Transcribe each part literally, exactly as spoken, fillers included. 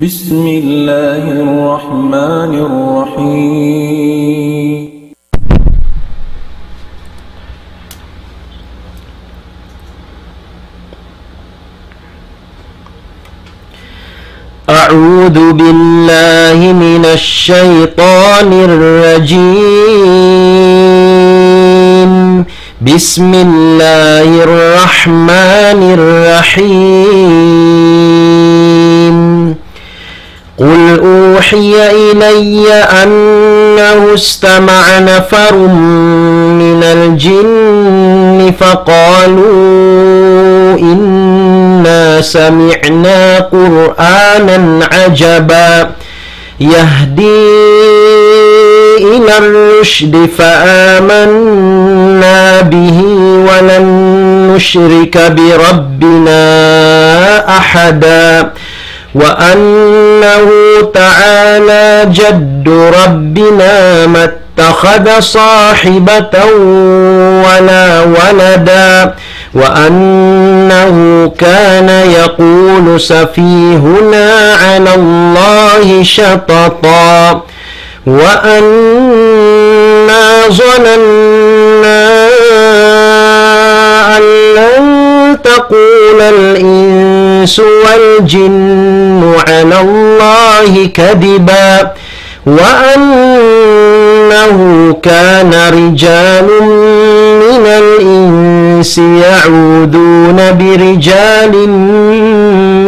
بسم الله الرحمن الرحيم. أعوذ بالله من الشيطان الرجيم. بسم الله الرحمن الرحيم. قل أوحي إلي أنه استمع نفر من الجن فقالوا إنا سمعنا قرآنا عجبا يهدي إلى الرشد فآمنا به ولن نشرك بربنا أحدا وأنه تعالى جد ربنا ما اتخذ صاحبة ولا ولدا وأنه كان يقول سفيهنا على الله شططا وأنا ظننا أن لن تقول الإنس والجن على الله كذبا وأنه كان رجال من الإنس يعوذون برجال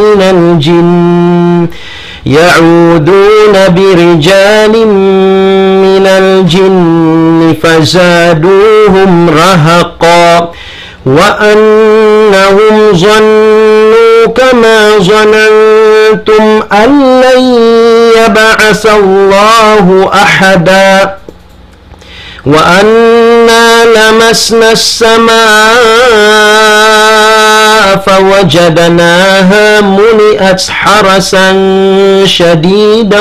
من الجن يعوذون برجال من الجن فزادوهم رهقا وأنهم ظنوا كما ظننتم أن لن يبعث الله أحدا وأنا لمسنا السماء فوجدناها ملئت حرسا شديدا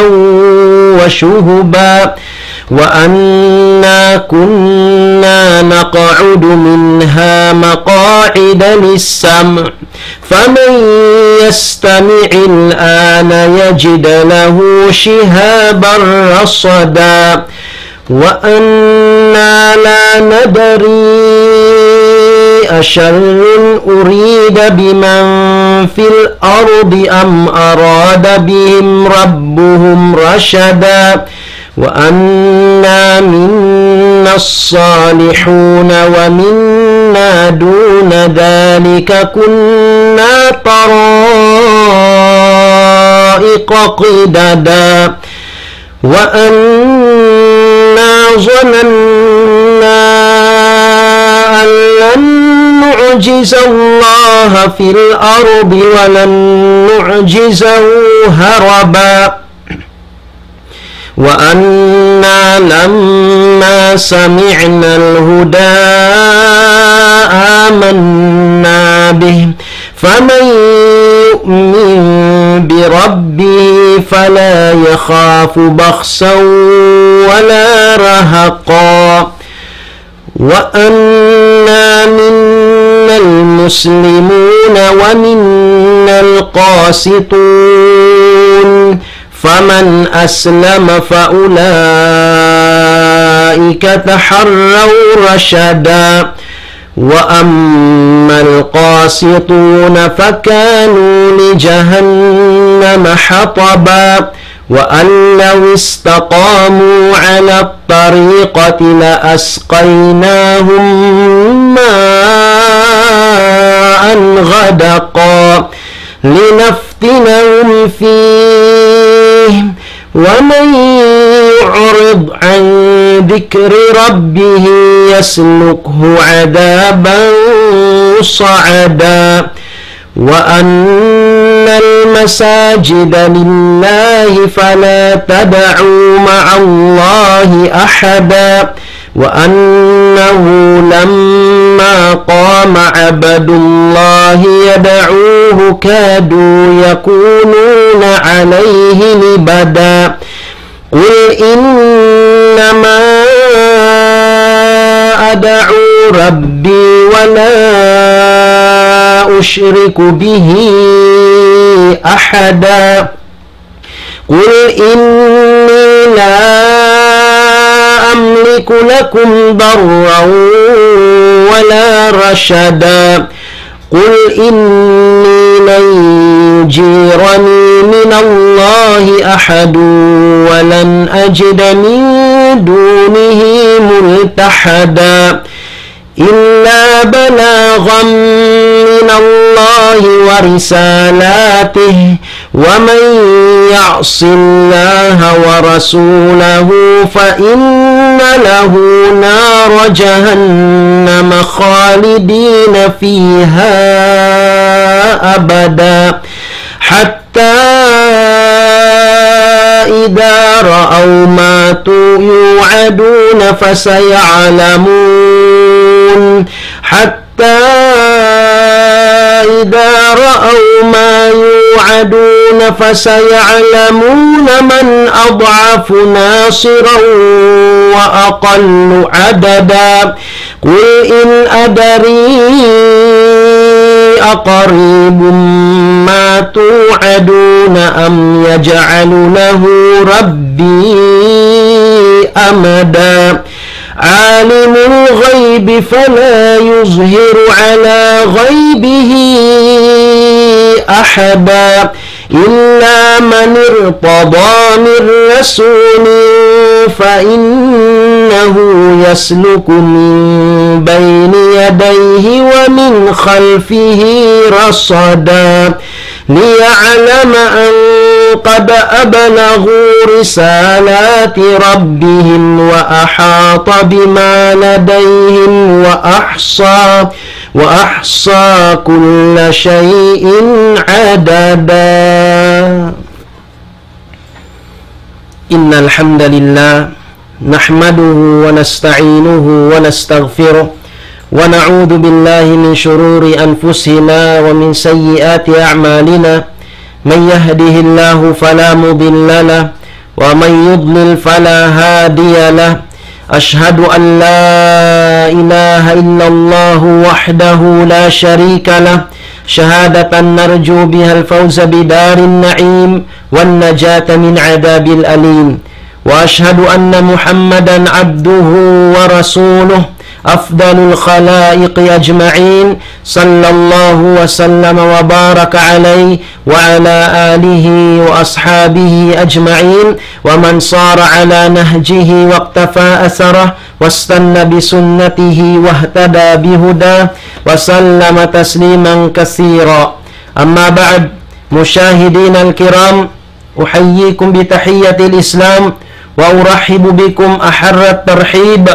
وشهبا وأنا كنا نقعد منها مقاعد للسمع فمن يستمع الآن يجد له شهابا رصدا وأنا لا ندري أشر أريد بمن في الأرض أم أراد بهم ربهم رشدا وأنا منا الصالحون ومنا دون ذلك كنا طرائق قددا وأنا ظننا أن لن نعجز الله في الأرض ولن نعجزه هربا وأنا لما سمعنا الهدى آمنا به فمن يؤمن بربه فلا يخاف بخسا ولا رهقا وأنا منا المسلمون ومنا القاسطون فمن أسلم فأولئك تحروا رشدا وأما القاسطون فكانوا لجهنم حطبا وأن لو استقاموا على الطريقة لأسقيناهم ماء غدقا لنفتنهم فيه ومن يعرض عن ذكر ربه يسلكه عذابا صعدا وأن المساجد لله فلا تدعوا مع الله أحدا وأنه لما قام عبد الله يدعوه كادوا يكونون عليه لبدا قل إنما أدعو ربي ولا أشرك به أحدا قل إني لا أملك لكم ضرا ولا رشدا. قل إني لن يجيرني من الله أحد ولن أجد من دونه ملتحدا. إلا بلاغا من الله ورسالاته، ومن يعص الله ورسوله فإن له نار جهنم خالدين فيها أبدا. حتى إذا رأوا ما تو-، يوعدون فسيعلمون، حتى إذا رأوا ما يوعدون فسيعلمون من أضعف ناصرا وأقل عددا. قل إن أدري أقريب ما توعدون أم يجعل له ربي أمدا. عالم الغيب فلا يظهر على غيبه أحدا إلا من ارتضى من رسول فإنه يسلك من بين يديه ومن خلفه رصدا ليعلم أن قد أبلغوا رسالات ربهم وأحاط بما لديهم وأحصى وأحصى كل شيء عددا. إن الحمد لله نحمده ونستعينه ونستغفره ونعوذ بالله من شرور أنفسنا ومن سيئات أعمالنا. من يهده الله فلا مضل له ومن يضلل فلا هادي له. أشهد أن لا إله إلا الله وحده لا شريك له، شهادة نرجو بها الفوز بدار النعيم والنجاة من عذاب الأليم. وأشهد أن محمدا عبده ورسوله، أفضل الخلائق أجمعين، صلى الله وسلم وبارك عليه وعلى آله وأصحابه أجمعين، ومن صار على نهجه واقتفى أثره واستن بسنته واهتدى بهداه وسلم تسليما كثيرا. أما بعد، مشاهدينا الكرام، أحييكم بتحية الإسلام وأرحب بكم أحر الترحيب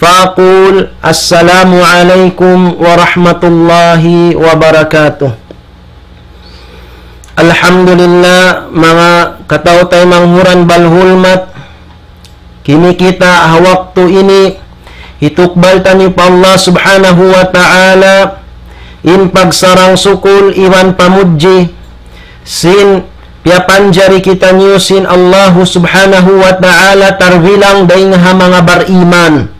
فأقول السلام عليكم ورحمة الله وبركاته. Alhamdulillah, manga kataw-taymanghuran balhulmat, kinikita' ha waktu ini, hitukbal taniyu pa Allah Subhanahu wa Ta'ala in pagsarang-sukul iban pamudji, sin piyapanjari kitaniyu sin Allahu Subhanahu wa Ta'ala tarbilang dayn ha manga bariman,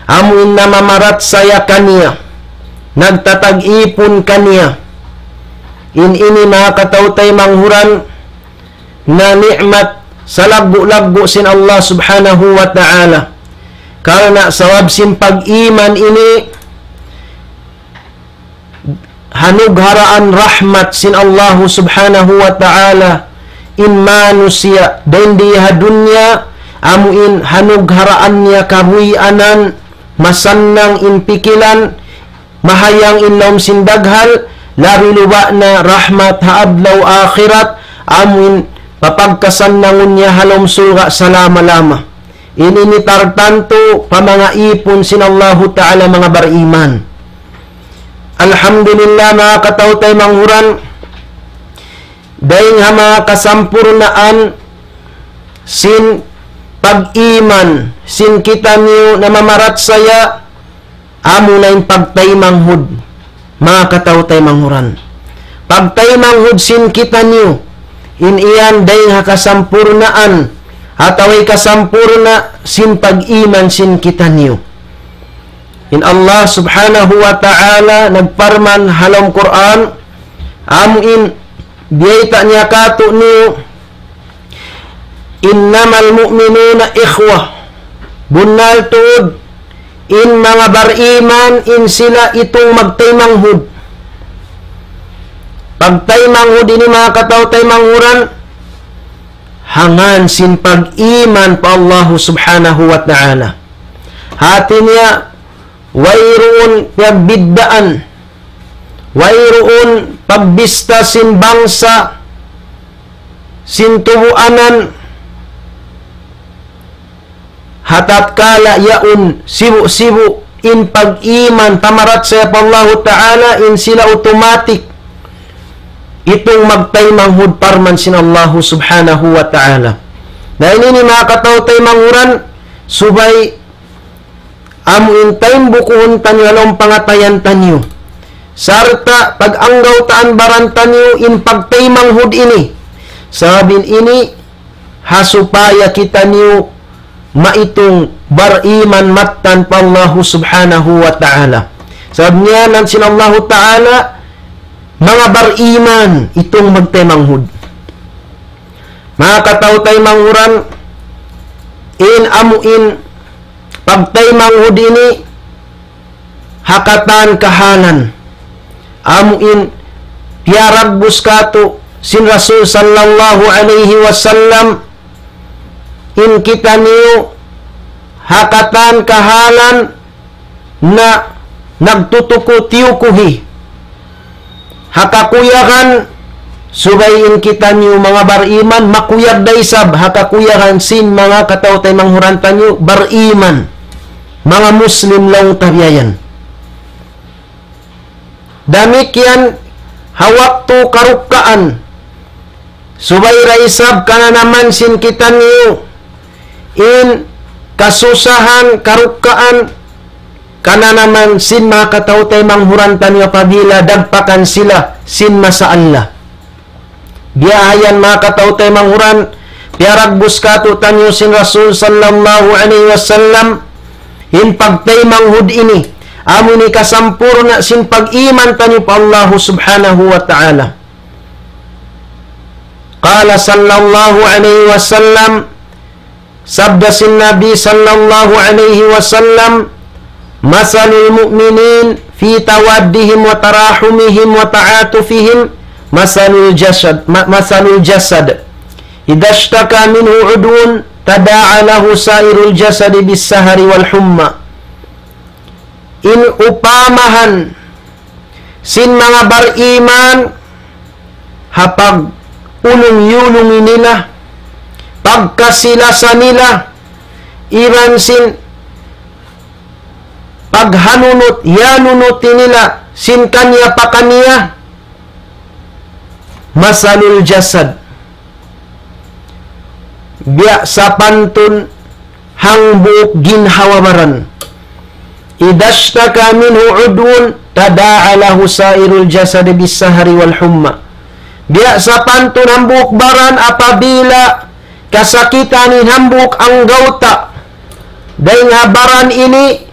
amu in namamaratsaya kaniya, nagtatag-ipun kaniya. In ini, manga kataw-taymanghuran, na ni'mat salaggu'-laggu' sin Allah Subhanahu wa Ta'ala. Karna' sabab sin pag-iman ini, hanugharaan rahmat sin Allahu Subhanahu wa Ta'ala in manusiya' dayn di ha dunya, amu in hanugharaan niya kabuhianan, masannang in pikilan, mahayang in lawm sin daghal, labi luba' na rahmat ha adlaw akhirat, amu in papagkasannangun niya ha lawm surga' salama-lama. Ini ini tartantu pa manga ipun sin Allahu Ta'ala manga bariman. Alhamdulillah, manga kataw-taymanghuran, dayn ha manga kasampurnaan sin pag-iman sin kitaniyu namamaratsaya, amu na in pagtaymanghud, manga kataw-taymanghuran. Pagtaymanghud sin kitaniyu, in iyan dayn ha kasampurnaan, atawa kasampurna sin pag-iman sin kitaniyu. In Allah Subhanahu wa Ta'ala nagparman ha lawm Qur'an, amu in biyayta' niya kātu'niyu, إنما المؤمنون إخوة. Bunnal tuud, in manga bariman, in sila itung magtaymanghud. Pagtaymanghud ini, manga kataw-taymanghuran, ha ngan sin pag-iman pa Allahu Subhanahu wa Ta'ala. Hati niya, wayruun piyagbiddaan, wayruun pagbista sin bangsa, sin tubuanan, ha tatkala yaun sibu'-sibu' in pag-iman, pamarachaya pa Allahu Ta'ala, in sila automatic itung magtaymanghud parman sin Allahu Subhanahu wa Ta'ala. Na ini, manga kataw-taymanghuran, subay amu in taymaun bukuhun taniyu ha lawm pangatayan taniyu. Sarta' pag-anggawtaan baran taniyu in pagtaymanghud ini. Sabab in ini, ha supaya kitaniyu maitung bariman mattan pa Allahu Subhanahu wa Ta'ala. Sabab niya, ngan sin Allahu Ta'ala, manga bariman itung magtaymanghud. Manga kataw-taymanghuran, in amu in pagtaymanghud ini ha katan kahalan. Amu in piyaragbus katu' sin Rasul sallallahu alayhi wasallam, in kitaniyu ha katan kahalan na nagtutuku-tiyukuhi ha kakuyagan, subay in kitaniyu manga bariman, makuyag da isab ha kakuyagan sin manga kataw-taymanghuran taniyu bariman, manga Muslim laung ta biya' yan. Damikkiyan ha waktu karukkaan, subay da isab kananaman sin kitaniyu in kasusahan, karukkaan, kananaman sin manga kataw-taymanghuran taniyu apabila dagpakan sila sin masalah. Biya' ha yan, manga kataw-taymanghuran, piyaragbus katu' taniyu sin Rasul sallallahu alayhi wasallam, in pagtaymanghud ini, amu ini kasampurna' sin pag-iman taniyu pa Allahu Subhanahu wa Ta'ala. قال صلى الله عليه وسلم, sabda sin Nabi sallallahu alayhi wasallam, مثل المؤمنين في توادهم وتراحمهم وتعاطفهم مثل الجسد، م-، مثل الجسد إذا اشتكى منه عضو تداعى له سائر الجسد بالسهر والحمى. In upamahan sin manga bariman ha pag-ulung-iyulung nila, pagkasi-lasa nila, iban sin paghanunut-iyanunut nila sin kaniya-pakaniya, مثل الجسد, biya' sapantun hambuuk ginhawa-baran. إذا اشتكى منه عضو تداعى له سائر الجسد بالسهر والحمى. Biya' sapantun hambuuk baran apabila kasakitan in hambuuk anggawta', dayn ha baran ini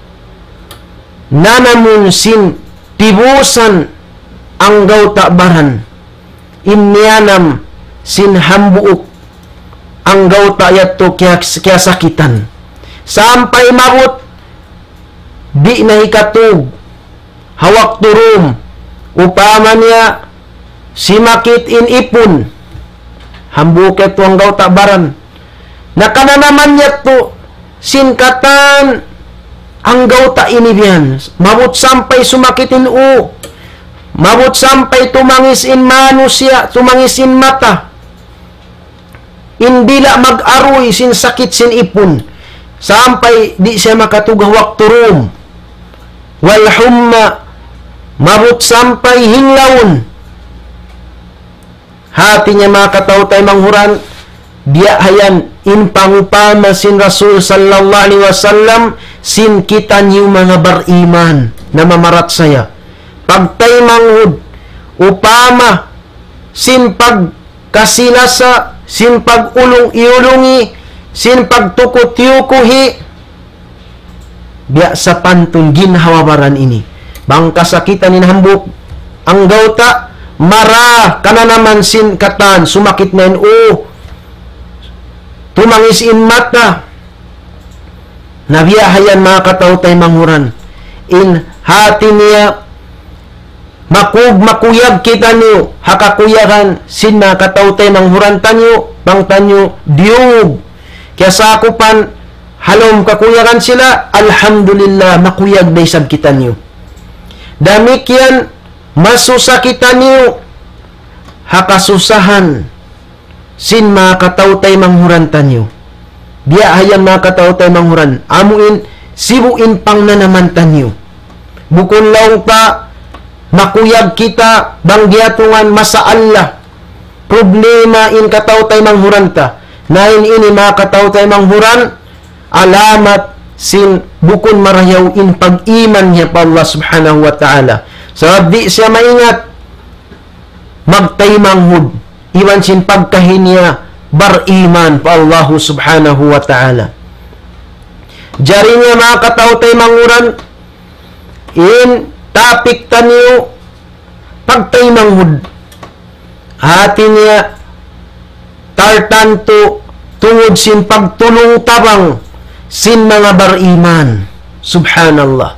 nanamun sin tibusan anggawta' baran in niyanam sin hambuuk anggawta' yadtu kiya-, kiyasakitan. Sampay maabut di' na hikatug ha waktu dum. Upama niya simakit in ipun, hambuuk yadtu anggawta' baran. Na kananaman yadtu sin katan anggawta' ini biya' yan. Maabut sampay sumakit in ū. Maabut sampay tumangis in manusiya', tumangis in mata. In dila' mag-aruy sin sakit sin ipun. Sampay di' siya makatug ha waktu dum. والحمى, maabut sampay hinglawun. Hati niya, manga kataw-taymanghuran, biya' ha yan in pangupama sin Rasul sallallahu alayhi wasallam sin kitaniyu manga bariman na mamarachaya. Pagtaymanghud, upama sin pagkasi-lasa, sin pag-ulung-iyulungi, sin pagtuku-tiyukuhi, biya' sapantun ginhawa-baran ini. Bang kasakitan in hambuuk anggawta', mara kananaman sin katan, sumakit na in ū, mangis in mata. Na biya' ha yan manga kataw-taymanghuran. In hati niya, makug-, makuyag kitaniyu, ha kakuyagan sin manga kataw-taymanghuran taniyu, bang taniyu diyungug. Kiyasakupan, ha lawm kakuyagan sila, alhamdulillah, makuyag da isab kitaniyu. Damikkiyan, masusa kitaniyu, ha kasusahan sin manga kataw-taymanghuran taniyu. Biya' ha yan manga kataw-taymanghuran. Amu in sibu' in pangnanaman taniyu. Bukun laung pa makuyag kita bang diyatungan masala, problema in kataw-taymanghuran ta. Na in ini manga kataw-taymanghuran, alamat sin bukun marayaw in pag-iman niya pa Allah Subhanahu wa Ta'ala. Sabab di' siya maingat magtaymanghud iban sin pagkahi niya bariman pa Allahu Subhanahu wa Ta'ala. Jari niya manga kataw-taymanghuran, in topic taniyu pagtaymanghud. Hati niya, tartantu tungud sin pagtulung-tabang sin manga bariman. Subhanallah.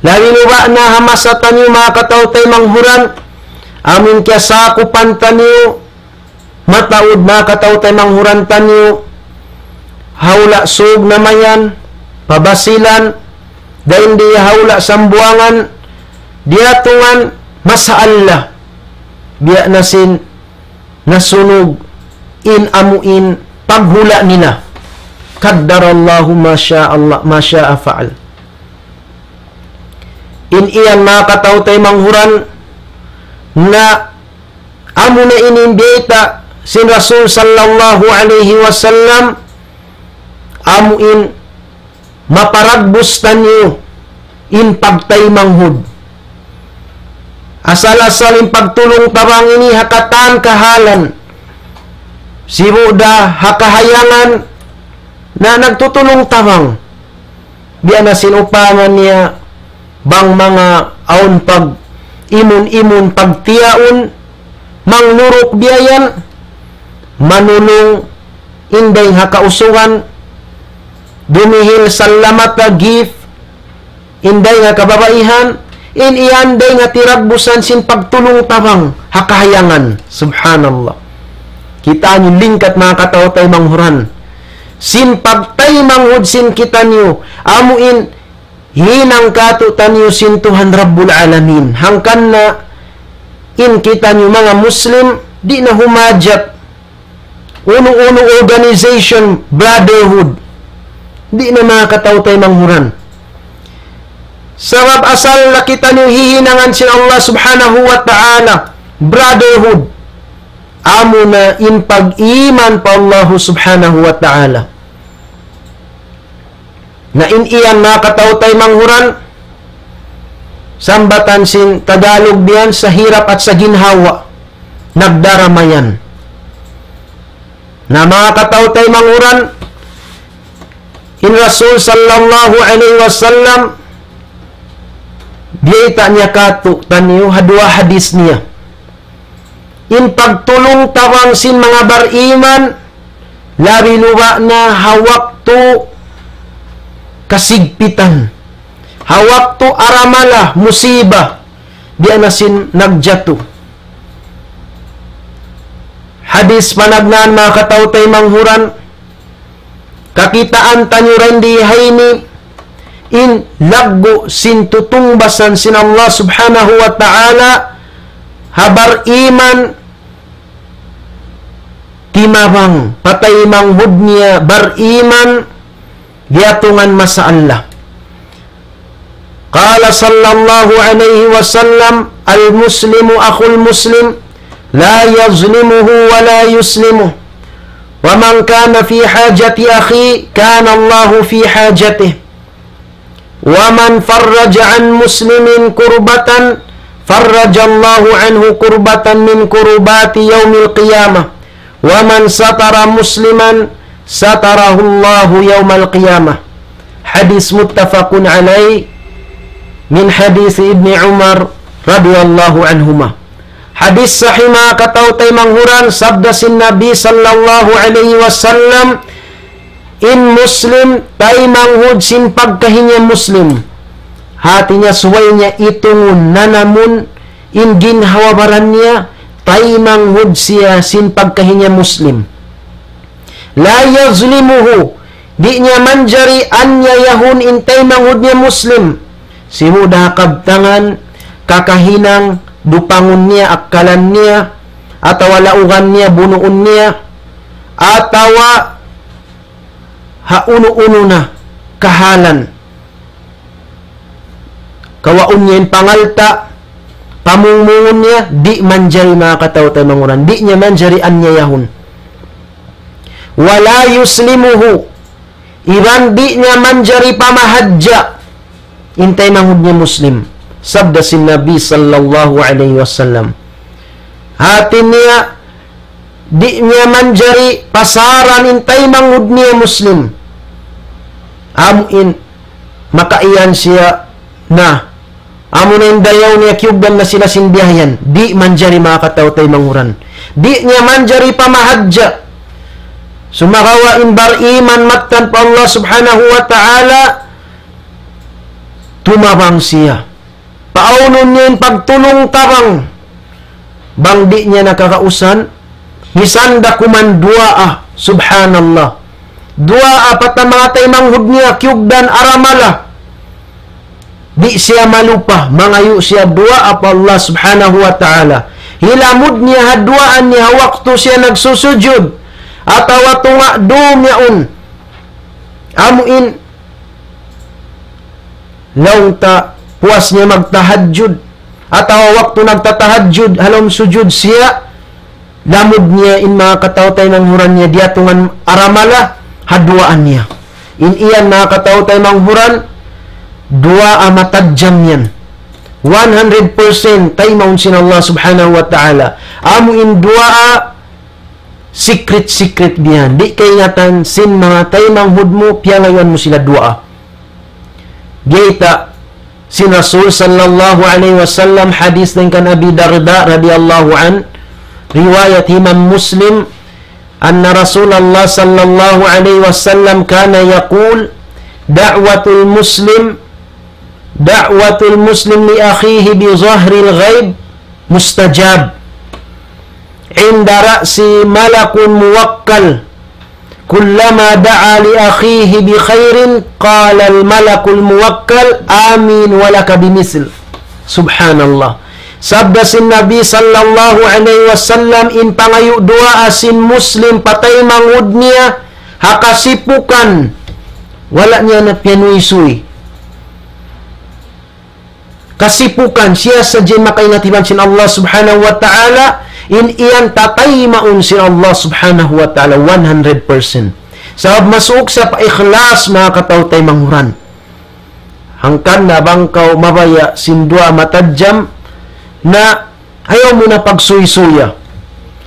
Labi luba' na ha masa taniyu manga kataw-taymanghuran, amu in kiyasakupan taniyu, mataud manga kataw-taymanghuran taniyu, ha hula' Sug na mayan, pa Basilan, dayn di ha hula' Sambuwangan, diyatungan masala, biya' na sin nasunug in amu in paghula' nila. قدر الله ما شاء الله، ما شاء فعل. In iyan manga kataw-taymanghuran na amu na ini in bayta' sin Rasul sallallahu alayhi wasallam, amu in maparagbus taniyu in pagtaymanghud. Asal-asal in pagtulung-tabang ini ha katan kahalan. Sibu' da ha kahayangan na nagtutulung-tabang. Biya' na sin upama niya bang manga awn pag-imun-imun pagtiyaun, mangluruk biya' yan, manulung in dayng ha kausugan, dumihil salamata gift, in dayng ha kababaihan, in iyan dayng ha tiragbusan sin pagtulung-tabang ha kahayangan. Subhanallah. Kita' niyu lingkat manga kataw-taymanghuran. Sin pagtaymanghud sin kitaniyu, amu in hinang kātu'niyu sin Tuhan Rabbul Alamin. Hangkan na in kitaniyu manga Muslim, di' na humajat unu-unu organization, brotherhood. Di' na manga kataw-taymanghuran. Sabab asal na kitaniyu hihinangan sin Allah Subhanahu wa Ta'ala, brotherhood. Amu na in pag-iman pa Allah Subhanahu wa Ta'ala. Na in iyan manga kataw-taymanghuran, sambatan sin Tagalog biya' yan, sa hirap at sa ginhawa, nagdarama yan. Na manga kataw-taymanghuran, in Rasul sallallahu alayhi wasallam, biyayta' niya kātu'niyu ha duwa hadis niya. In pagtulung-tabang sin manga bariman, labi luba' na ha waktu kasigpitan, ha waktu aramala, musiba, biya' na sin nagjatu. Hadis panagnaan manga kataw-taymanghuran, kakitaan taniyu dayn di ha ini, in laggu' sin tutungbasan sin Allah Subhanahu wa Ta'ala, ha bariman, timabang, pataymanghud niya bariman, diyatungan masala. قال صلى الله عليه وسلم: المسلم أخو المسلم، لا يظلمه ولا يسلمه، ومن كان في حاجة أخيه كان الله في حاجته، ومن فرج عن مسلم كربة فرج الله عنه كربة من كربات يوم القيامة، ومن ستر مسلما ستره الله يوم القيامة. حديث متفق عليه، من حديث ابن عمر رضي الله عنهما. Hadis sahih manga kataw-taymanghuran, sabda sin Nabi sallallahu alayhi wasallam, In Muslim, taymanghud sin pagkahi niya Muslim. Hati niya subay niya itungun, nanamun, in ginhawa-baran niya, taymanghud siya sin pagkahi niya Muslim. لا يظلمه, di' niya manjari anyayahun in taymanghud niya Muslim. Sibu' da ha kabtangan, kakahinang, dupangun niya, akkalan niya, atawa laugan niya, bunuun niya, atawa ha unu-unu na kahalan. Kawaun niya in pangalta', pamungmungun niya, di' manjari manga kataw-taymanghuran. Di' niya manjari anyayahun. ولا يسلمه, iban di' niya manjari pamahadja in taymanghud niya Muslim. Sabda sin Nabi sallallahu alayhi wasallam. Hati niya, di' niya manjari pasaran in taymanghud niya Muslim. Amu in makaiyan siya na. Amu na in dayaw niya kiyugdan na sila sin biya' yan. Di' manjari manga kataw-taymanghuran. Di' niya manjari pamahadja. Sumagawa' in bariman mattan pa Allah subhanahu wa ta'ala, tumabang siya. Paawnun niya in pagtulung-tabang. Bang di' niya na kakausan, misan da kuman duwaa, subhanallah. Duwaa pa ta manga taymanghud niya, kiyugdan aramala. Di' siya malupa, mangayu' siya duwaa pa Allah subhanahu wa ta'ala. Hilamud niya ha duwaa niya ha waktu siya nagsusujud. Atawa tunga' dum yaun. Amu in laung ta puas niya magtahajjud, atawa waktu nagtatahajjud, ha lawm sujud siya, lamud niya in manga kataw-taymanghuran niya diyatungan aramala, ha duwaa niya. In iyan manga kataw-taymanghuran, duwaa matadjam yan. One hundred percent taymaun sin Allah subhanahu wa ta'ala. Amu in duwaa secret-secret biya' yan. Di' kaingatan sin manga taymanghud mu, piyangayuan mu sila duwaa. Biyayta' sin Rasul sallallahu alayhi wasallam, hadith dayn kan Abi Darda radiyallahu anhu, riwayat Imam Muslim, أن رسول الله صلى الله عليه وسلم كان يقول: دعوة المسلم، دعوة المسلم لأخيه بظهر الغيب مستجاب. عند رأسه ملك موكل. كلما دعا لأخيه بخير قال الملك الموكل: آمين ولك بمثل. Subhanallah. Sabda sin Nabi sallallahu alayhi wasallam, in pangayu' duwaa sin Muslim pa taymanghud niya, ha kasipukan, wala' niya na piyanuysuy. Kasipukan, siya sadja in makaingat iban sin Allah subhanahu wa ta'ala, in iyan tataymaun sin Allah subhanahu wa ta'ala, one hundred percent. Sabab masuuk siya pa ikhlas, manga kataw-taymanghuran. Hangkan na bang kaw mabaya' sin duwaa matadjam, na ayaw mu na pagsuysuya.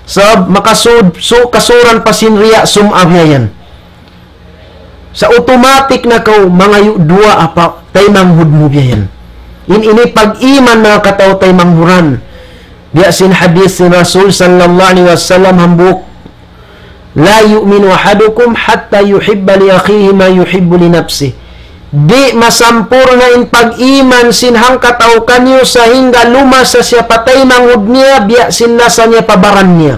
Sabab makasud-, su-, kasuran pa sin riya' sum'abiyayan. Sa' automatic na kaw mangayu' duwaa pa taymanghud mu biya' yan. In ini pag-iman manga kataw-taymanghuran. Biya' sin hadith sin Rasul sallallahu alayhi wasallam hambuuk, لا يؤمن أحدكم حتى يحب لأخيه ما يحب لنفسه. Di' masampurna' in pag-iman sin hangkatau kaniyu sahingga lumasa siya pa taymanghud niya, biya' sin lasa niya pa baran niya.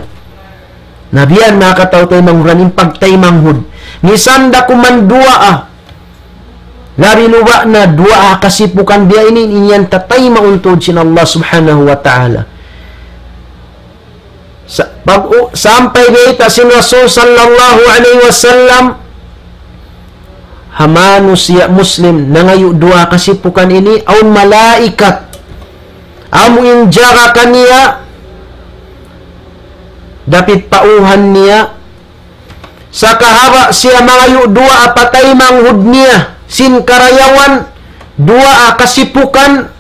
Na biya' yan manga kataw-taymanghuran in pagtaymanghud. Misan da kuman duwaa. Labi luba' na duwaa kasipukan biya' ini, in yan tataymaun tuud sin Allah subhanahu wa ta'ala. Sa-, pag-, u-, sampay bayta' sin Rasul sallallahu alayhi wasallam, ha manusiya' Muslim, nangayu' duwaa kasipukan ini, awn malaikat. Amu in jaga kaniya, dapit pa uhan niya, sa' kahaba' siya mangayu' duwaa pa taymanghud niya, sin karayawan, duwaa kasipukan,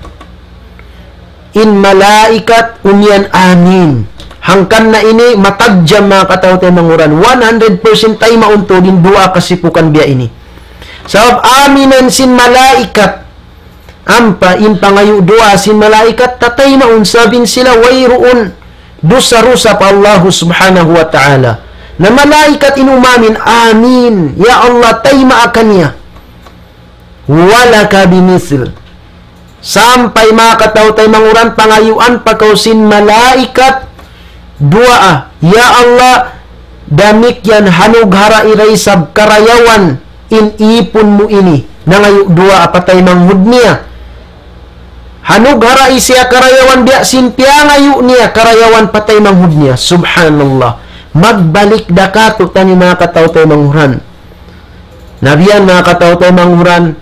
in malaikat umiyan amin. Hangkan na ini matadjam manga kataw-taymanghuran. One hundred percent taymaun tuud in duwaa kasipukan biya' ini. Sabab aminan sin malaikat. Ampa in pangayu' duwaa sin malaikat tataymaun sabab in sila wayruun dusa-rusa pa Allahu subhanahu wa ta'ala. Na malaikat in umamin, "Amin. Ya Allah, taymaa kaniya." Wa laka bimithil. Sampay manga kataw-taymanghuran in pangayuan pa kaw sin malaikat duwaa, "Ya Allah, damikkiyan hanugharai da isab karayawan in ipun mu ini." Nangayu' duwaa pa taymanghud niya. Hanugharai siya karayawan biya' sin piyangayu' niya karayawan pa taymanghud niya. Subhanallah. Magbalik da katu' taniyu manga kataw-taymanghuran. Na biya' yan manga kataw-taymanghuran,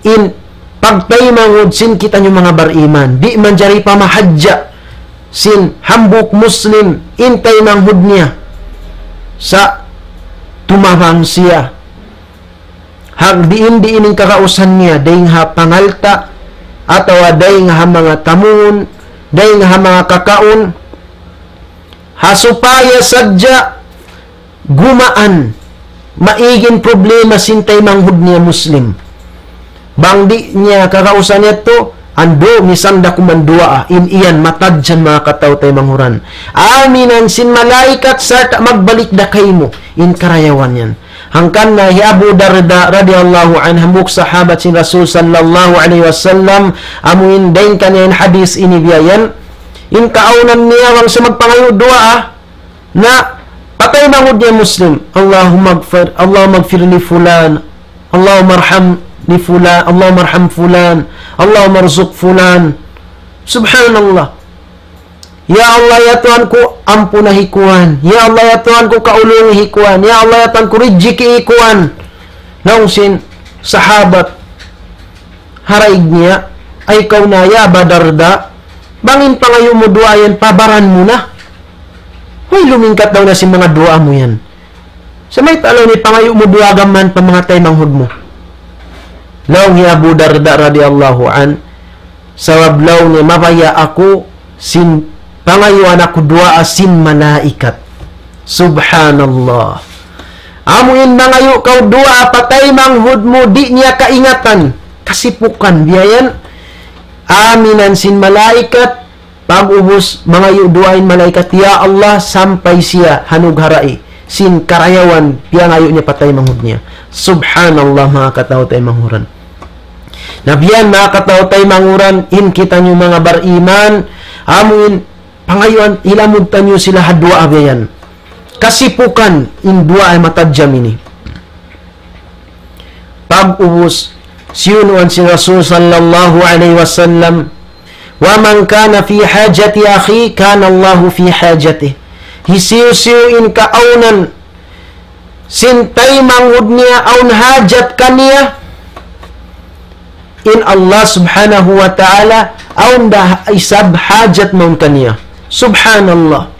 in pagtaymanghud sin kitaniyu manga bariman, di' manjari pamahadja sin hambuuk Muslim in taymanghud niya sa' tumabang siya. Hag diin-diin in kagausan niya, dayn ha pangalta', atawa dayn ha manga tamungun, dayn ha manga kakaun, ha supaya sadja gumaan, maig in problema sin taymanghud niya Muslim. Bang di' niya kagausan yadtu, andu', misan da kuman duwaa, in yan matadjan manga kataw-taymanghuran. Aminan sin malaikat sarta' magbalik da kaymu in karayawan yan. Hangkan na hi Abu Darda radiyallahu anhu, hambuuk sahabat sin Rasul sallallahu alayhi wasallam, amu in dayn kaniya in hadith ini biya' yan, in kaawnan niya bang siya magpangayu' duwaa, na pa taymanghud niya Muslim, "Allahumma ighfir, Allahumma ighfir li fulan, Allahumma arham li fulan, Allahumma arham fulan, Allahumma arzuq fulan." Subhanallah. "Ya Allah, ya Tuhan ku, ampuna hi kuwan. Ya Allah, ya Tuhan ku, kaulungi hi kuwan. Ya Allah, ya Tuhan ku, rijiki hi kuwan." Laung sin sahabat, haraig niya, "Ay kaw na, ya Aba Darda, bang in pangayu' mu duwaa yan, pabaran mu na. Way lumingkat daw na sin manga duwaa mu yan. Sa' mayta' laung in pangayu' mu duwaa gam mayan pa manga taymanghud mu?" Laung hi Abu Darda radiyallahu anhu, "Sabab," laung niya, "mabaya' aku sin pangayuan aku duwaa sin malaikat." Subhanallah. Amu in mangayu' kaw duwaa pa taymanghud mu, di' niya kaingatan. Kasipukan, biya' yan. Aminan sin malaikat, pag'ubus mangayu' duwaa in malaikat, "Ya Allah, sampay siya hanugharai sin karayawan piyangayu' niya pa taymanghud niya." Subhanallah, manga kataw-taymanghuran. Na biya' yan, manga kataw-taymanghuran, in kitaniyu manga bariman, amu in pangayuan, hilamud taniyu sila ha duwaa biya' yan. Kasipukan in duwaa matadjam ini. Pag'ubus, siyunuan sin Rasul sallallahu alayhi wasallam, "Wa man kana fi hajati akhi, kana Allahu fi hajatih." Hisiyu-siyu in kaawnan sin taymanghud niya awn hajat kaniya, in Allah subhanahu wa ta'ala awn da isab hajat mawn kaniya. Subhanallah.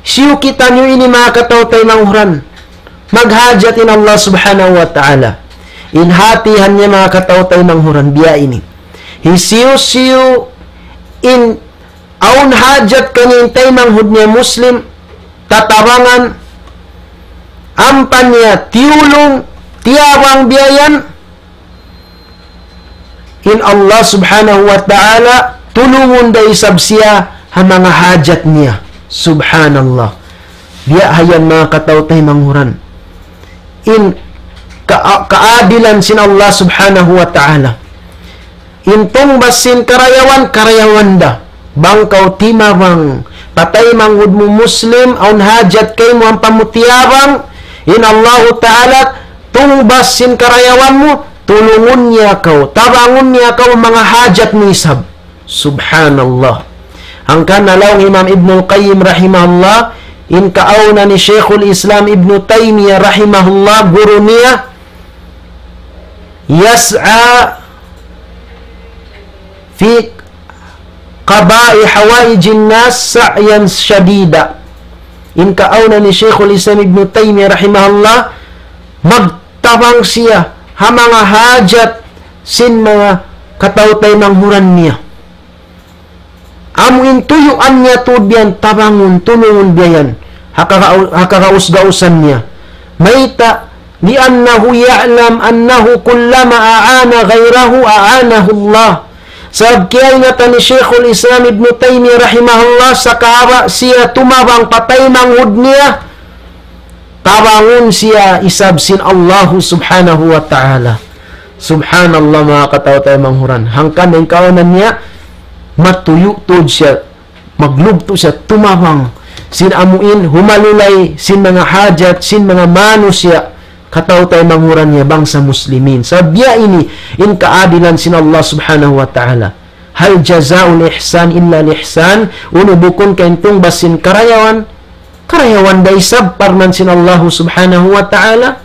Hisiyu kitaniyu ini, manga kataw-taymanghuran, maghajat in Allah subhanahu wa ta'ala? In hatihan niya, manga kataw-taymanghuran, biya' ini. Hisiyu-siyu in awn hajat kaniya in taymanghud niya Muslim, tatabangan, ampa niya tiyulung, tiyabang biya' yan, in Allah subhanahu wa ta'ala tulungun da isab siya ha manga hajat niya. Subhanallah. Biya' ha yan, manga kataw-taymanghuran, in ka-, kaadilan sin Allah subhanahu wa ta'ala. In tungbas sin karayawan, karayawan da. Bang kaw timabang pa taymanghud mu Muslim, awn hajat kaymu ampa mu tiyabang, in Allahu ta'ala tungbas sin karayawan mu, tulungun niya kaw, tabangun niya kaw manga hajat mu isab. Subhanallah. Hangkan na laung Imam Ibnul Qayyim rahimahullah, in kaawnan hi Shaykhul Islam Ibnu Taymiyyah rahimahullah, guru niya, "Yas'a fi qada'i hawaijin nas sa'yan shadida." In kaawnan hi Shaykhul Islam Ibnu Taymiyyah rahimahullah, magtabang siya ha manga hajat sin manga kataw-taymanghuran niya. Amu in tuyuan niya tuud biya' yan, tabangun, tulungun biya' yan ha kaga-, ha kagaus-gausan niya. Mayta'? لأنه يعلم أنه كلما أعان غيره أعانه الله. Sabab kiyaingatan hi Shaykhul Islam Ibnu Taymiyyah rahimahullah, sakahaba' siya tumabang pa taymanghud niya, Tabangun siya isab sin Allahu Subhanahu wa Ta'ala. Subhanallah, manga kataw-taymanghuran. Hangkan in kaunan niya, matuyu' tuud siya, maglugtu' siya, tumabang sin amuin, humalulay sin manga hajat sin manga manusiya', kataw-taymanghuran niya, bangsa muslimin. Sabab biya' ini in kaadilan sin Allah Subhanahu wa Ta'ala. هل جزاء الإحسان إلا الإحسان. Unu bukun ka in tungbas sin karayawan, karayawan da isab, parman sin Allahu Subhanahu wa Ta'ala,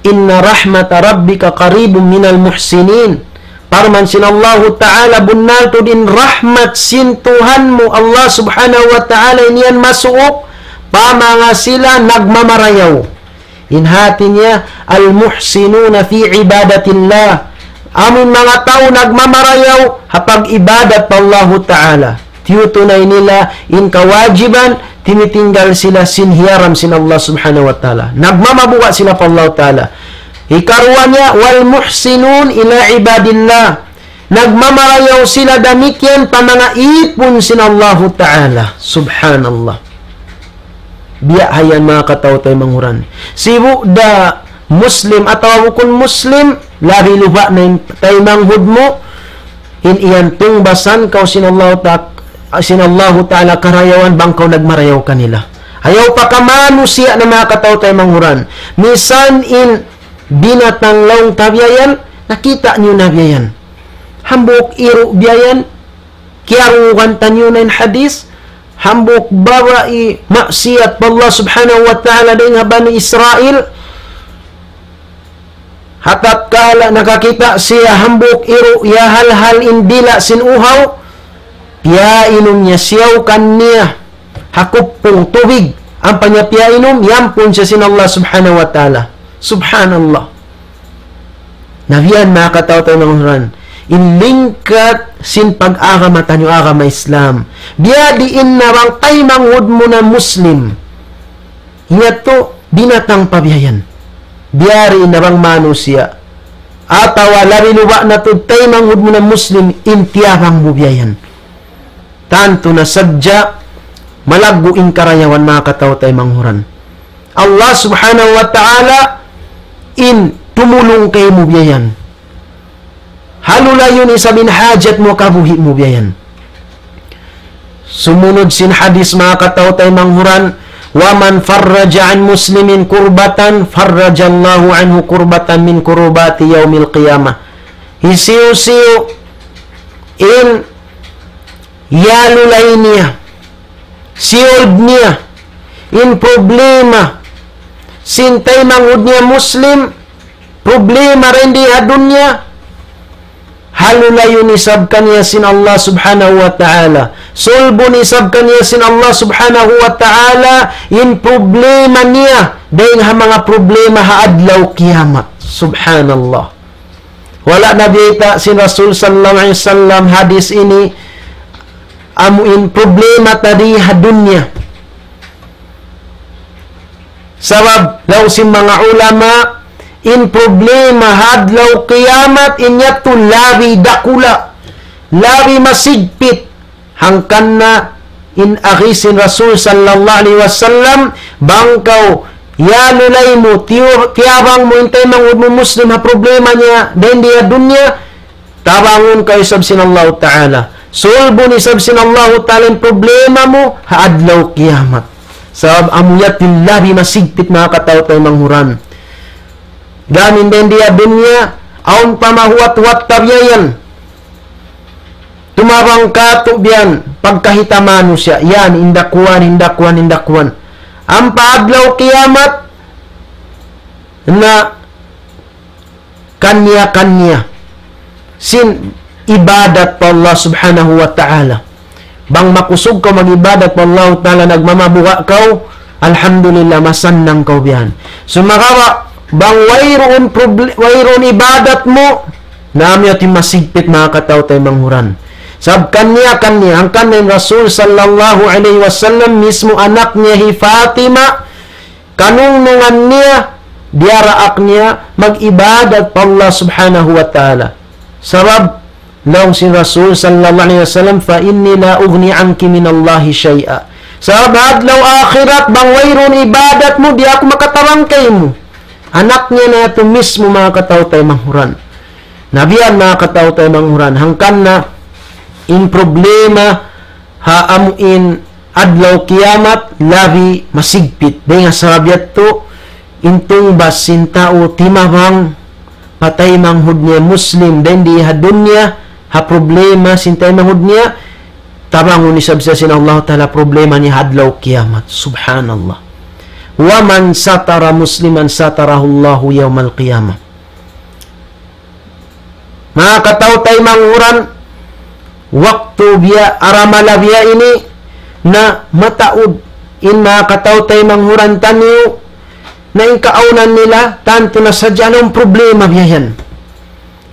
إن رحمة ربك قريب من المحسنين. Parman sin Allahu Ta'ala, bunnal tuud in rahmat sin Tuhan mu Allah Subhanahu wa Ta'ala in yan masuuk pa manga sila nagmamarayaw. In hati niya, المحسنون في عبادة الله. Amun manga tau nagmamarayaw ha pag-ibadat pa Allahu Ta'ala. Tiyutunay nila in kawajiban, timitinggal sila sin hiyaram sin Allah Subhanahu wa Ta'ala. Nagmamabuga' sila pa Allahu Ta'ala. Hikaruwa niya, والمحسنون إلى عباد الله. Nagmamarayaw sila damikkiyan pa manga īpun sin Allahu Ta'ala. Subhanallah. Biya' ha yan, manga kataw-taymanghuran. Sibu' da Muslim atawa bukun Muslim, labi luba' na in taymanghud mu, in iyan tungbasan kaw sin Allahu Ta-, sin Allahu Ta'ala karayawan bang kaw nagmarayaw kanila. Ayaw pa ka manusiya' na, manga kataw-taymanghuran. Misan in binatang laung ta biya' yan, nakita' niyu na biya' yan. Hambuuk iru' biya' yan, kiyarungugan taniyu na in hadis, hambuuk babai maksiyat pa Allah Subhanahu wa Ta'ala dayn ha Bani Israil, ha tatkala nakakita' siya hambuuk iru', iyahalhal in dila' sin uhaw, piyainum niya, siyawkan niya ha kuppung tubig, ampa niya piyainum, iyampun siya sin Allah Subhanahu wa Ta'ala. Subhanallah. Na biya' yan, manga kataw-taymanghuran. In lingkat sin pag-agama taniyu, agama Islam. Biya' diin na bang taymanghud mu na Muslim. Hiyatu, binatang pa biya' yan. Biya' diin na bang manusiya'. Atawa labi luba' na tuud taymanghud mu na Muslim, in tiyabang mu biya' yan. Tantu na sadja malaggu' in karayawan, manga kataw-taymanghuran. Allah Subhanahu wa Ta'ala in tumulung kaymu biya' yan. Halulayun isab in hajat mu, kabuhi' mu biya' yan. Sumunud sin hadis, manga kataw-taymanghuran, ومن فرج عن مسلم كربة فرج الله عنه كربة من كربات يوم القيامة. Hisiyu-siyu in iyalulay niya, siyulb niya, in problema sin taymanghud niya Muslim, problema dayn di ha dunya, halulayun isab kaniya sin Allah Subhanahu wa Ta'ala. Sulbun isab kaniya sin Allah Subhanahu wa Ta'ala in problema niya dayn ha manga problema ha adlaw kiyamat. Subhanallah. Wala' na biyayta' sin Rasul sallallahu alayhi wasallam hadis ini, amu in problema ta di ha dunya. Sabab, laung sin manga ulama, in problema ha adlaw kiyamat, in yadtu labi dakula', labi masigpit. Hangkan na in agi sin Rasul sallallahu alayhi wasallam, bang kaw iyalulay mu, tiyu-, tiyabang mu in taymanghud mu Muslim ha problema niya dayn di ha dunya, tabangun kaw isab sin Allahu Ta'ala. Sulbun isab sin Allahu Ta'ala in problema mu ha adlaw kiyamat. Sabab amu yadtu in labi masigpit, manga kataw-taymanghuran. Gam in dayn di ha dunya, awn pa mahuwat-huwat ta biya' yan. Tumabang katu' biya' yan, pagkahita' manusiya', yan, in dakuan, in dakuan, in dakuan. Ampa adlaw kiyamat, na kaniya-kaniya sin ibadat pa Allah Subhanahu wa Ta'ala. Bang makusug kaw mag-ibadat pa Allah Ta'ala, nagmamabuga' kaw, alhamdulillah, masannang kaw biya' yan. Sumagawa', bang wayruun proble-, wayruun ibadat mu, na amu yadtu in masigpit, manga kataw-taymanghuran. Sabab kaniya-kaniya, hangkan in Rasul sallallahu alayhi wasallam, mismu anak niya hi Fatima, kanungnungan niya, diyaraak niya mag-ibadat pa Allah Subhanahu wa Ta'ala. Sabab, laung sin Rasul sallallahu alayhi wasallam, فإني لا أغني عنك من الله شيئا. Sabab ha adlaw akhirat, bang wayruun ibadat mu, di' aku makatabang kaymu. Anak niya na yadtu mismo, manga kataw-taymanghuran. Na biya' yan, manga kataw-taymanghuran. Hangkan na in problema ha amu in adlaw kiyamat labi masigpit. Dayn ha sabab yadtu, in tungbas sin tau timabang pa taymanghud niya Muslim, dayn di ha dunya, ha problema sin taymanghud niya, tabangun isab siya sin Allah Ta'ala problema niya ha adlaw kiyamat. Subhanallah. ومن ستر مسلما ستره الله يوم القيامة. Manga kataw-taymanghuran, waktu biya' aramala biya' ini, na mataud in manga kataw-taymanghuran taniyu, na in kaawnan nila, tantu na sadja awn problema biya' yan.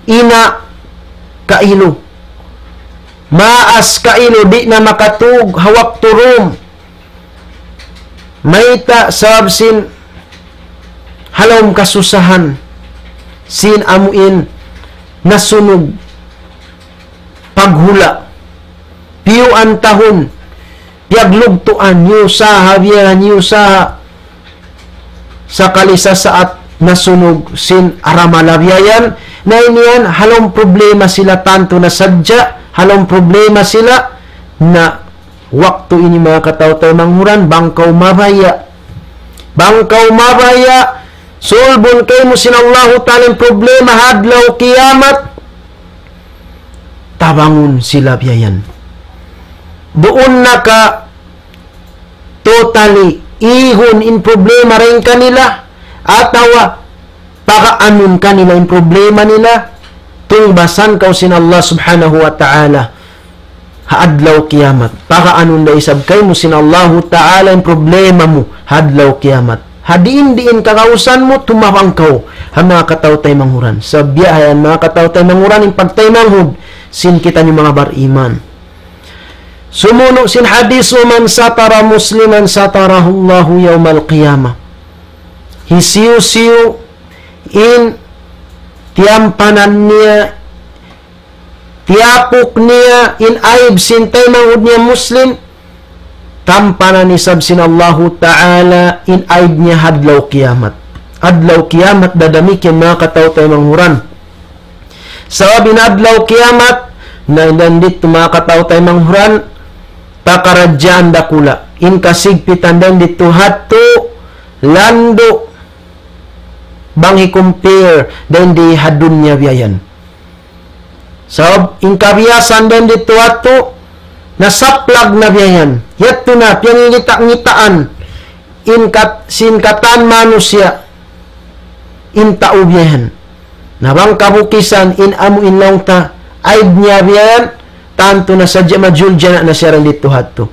Ina' kailu. Maas kailu, di' na makatug ha waktu dum. Mayta'? Sabab sin ha lawm kasusahan sin amu in nasunug paghula'. Piyuan tahun, piyaglugtuan, niyusaha biya', niyusaha. Sakali sasaat nasunug sin aramala biya' yan. Na ini yan, ha lawm problema sila tantu na sadja, ha lawm problema sila na waktu ini, manga kataw-taymanghuran, bang kaw mabaya'. Bang kaw mabaya', sulbun kaymu sin Allahu Ta'ala in problema ha adlaw kiyamat. Tabangun sila biya' yan. Duun na ka totally ihun in problema dayn kanila, atawa pakaanun kanila in problema nila, tungbasan kaw sin Allah Subhanahu wa Ta'ala ha adlaw kiyamat. Pakaanun da isab kaymu sin Allahu Ta'ala in problema mu ha adlaw kiyamat. Ha diin-diin kagausan mu, tumabang kaw ha manga kataw-taymanghuran. Sabab biya' ha yan, manga kataw-taymanghuran, in pagtaymanghud sin kitaniyu manga bariman. Sumunu' sin hadith, ومن ستر مسلما ستره الله يوم القيامة. Hisiyu-siyu in tiyampanan niya, tiyapuk niya in aib sin taymanghud niya Muslim, tampanan isab sin Allahu Ta'ala in aib niya ha adlaw kiyamat. Adlaw kiyamat da damikkiyan, manga kataw-taymanghuran. Sabab in adlaw kiyamat, na dayn ditu, manga kataw-taymanghuran, pakaradjaan dakula'. In kasigpitan dayn ditu ha yadtu, landu', bang hi-compare dayn di ha dunya biya' yan. Sabab in kabiyasahan dayn ditu ha yadtu, nasaplag na biya' yan. Yadtu na, piyangingita'-ngitaan in kat-, sin katan manusiya', in tau biya' yan. Na bang kabukisan in amu in laung ta, aib niya biya' yan, tantu na sadja majul jana na siya dayn ditu ha yadtu.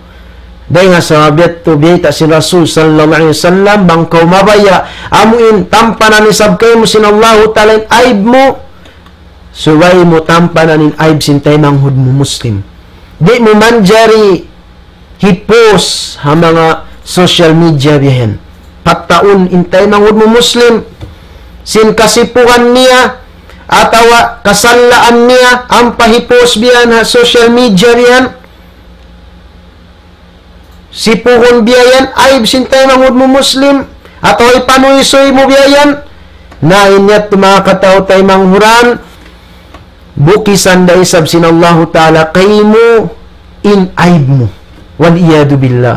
Dayn ha sabab yadtu, biyayta' sin Rasul sallallahu alayhi wasallam, bang kaw mabaya', amu in tampanan isab kaymu sin Allahu Ta'ala in aib mu, subay mu tampanan in aib sin taymanghud mu Muslim. Di' mu manjari hi-post ha manga social media biya' yan. Pattaun in taymanghud mu Muslim sin kasipugan niya atawa kasalaan niya, ampa hi-post biya' yan ha social media biya' yan. Sipugun biya' yan, aib sin taymanghud mu Muslim, atawa ipanuysuy mu biya' yan. Na in yadtu, manga kataw-taymanghuran, bukisan da isab sin Allahu Ta'ala kaymu in aib mu. والعياذ بالله.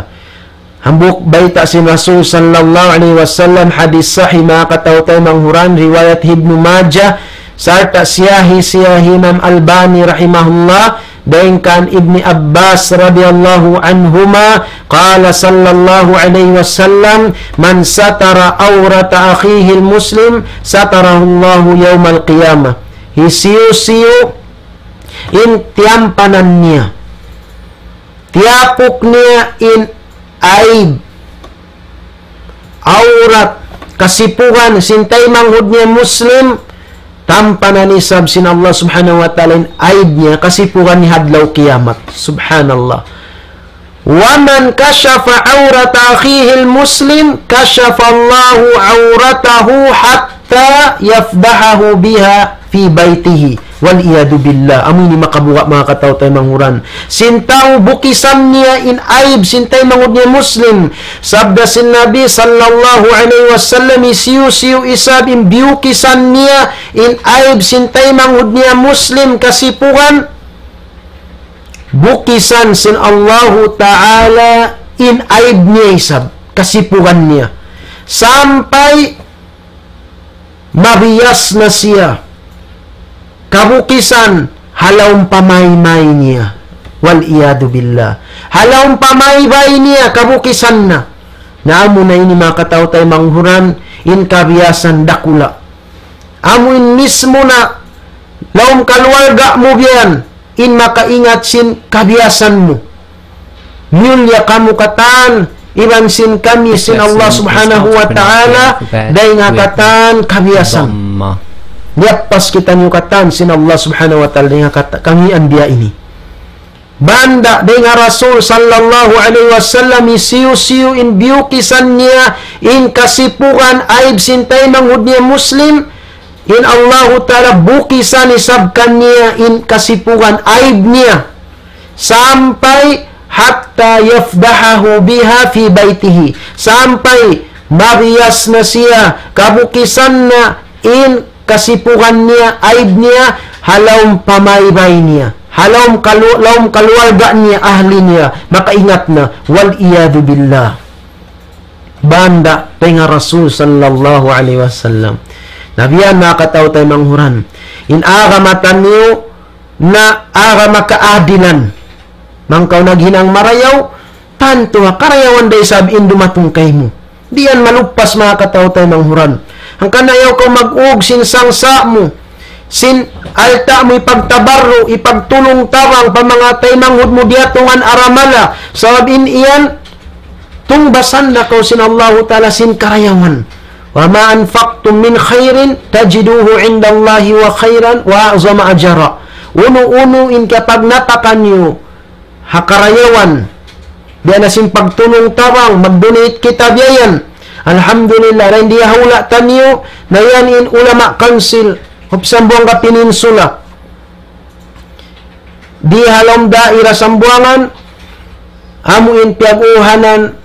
Hambuuk bayta' sin Rasul sallallahu alayhi wasallam, hadith sahih, manga kataw-taymanghuran, riwayat Ibnu Majah, sarta' siyahi, siyahi Imam Albani rahimahullah, dayn kan Ibni Abbas radiyallahu anhuma, قال صلى الله عليه وسلم: من ستر عورة أخيه المسلم ستره الله يوم القيامة. Hisiyu-siyu in tiyampanan niya, tiyapuk niya in aib, awrat, kasipugan sin taymanghud niya Muslim, tampanan isab sin Allah Subhanahu wa Ta'ala in aib niya, kasipugan niya ha adlaw kiyamat. Subhanallah. ومن كشف عورة أخيه المسلم كشف الله عورته حتى يفضحه بها في بيته والعياذ بالله. Amu ini makabuga' manga kataw-taymanghuran. Sin tau bukisan niya in aib sin taymanghud niya Muslim. Sabda sin Nabi sallallahu alayhi wasallam, hisiyu-siyu isab in biyukisan niya in aib sin taymanghud niya Muslim kasipugan, bukisan sin Allahu Ta'ala in aib niya isab, kasipugan niya. Sampay mabiyas na siya kabukisan ha lawm pamaybay niya. والعياذ بالله. Ha lawm pamaybay niya kabukisan na. Na amu na ini manga kataw-taymanghuran in kabiyasan dakula'. Amu in mismu na lawm kaluwarga mu biyan in makaingat sin kabiyasan mu. Miyulliya kamu katan, iban sin kami sin Allah Subhanahu wa Ta'ala, dayn ha katan kabiyasan. Liyappas kitaniyu katan sin Allah Subhanahu wa Ta'ala, dayn ha katan, kami anbiya ini. Banda dayn ha Rasul sallallahu alayhi wasallam, hisiyu-siyu in biyukisan niya in kasipugan aib sin taymanghud niya Muslim, in Allahu Ta'ala bukisan isab kaniya in kasipugan aib niya. Sampay حتى يفضحه بها في بيته. Sampay mabiyas na siya, kabukisan na in kasipugan niya, aib niya, ha lawm pamaybay niya, ha lawm kalu-, lawm kaluwarga niya, ahli niya, makaingat na, والعياذ بالله. Banda dayn ha Rasul sallallahu alayhi wasallam. Na biya' na kataw-taymanghuran. In agama taniyu na agama kaadilan. Bang kaw naghinang marayaw, tantu ha karayawan da isab in dumatung kaymu. Di' yan maluppas manga kataw-taymanghuran. Hangkan ayaw kaw mag-ug sin sangsa' mu, sin alta' mu ipagtabarru', ipagtulung-tabang pa manga taymanghud mu diyatungan aramala. Sabab in yan, tungbasan na kaw sin Allahu Ta'ala sin karayawan. وما أنفقتم من خير تجدوه عند الله وخيرا وأعظم أجرا. Unu-unu in kiyapagnapakan niyu ha karayawan, biya' na sin pagtulung-tabang, mag-donate kita biya' yan. Alhamdulillah, dayn di ha hula' taniyu, na yan in ulama council of Zamboanga Peninsula. Di ha lawm daira Zamboanga, amu in piyag-uhanan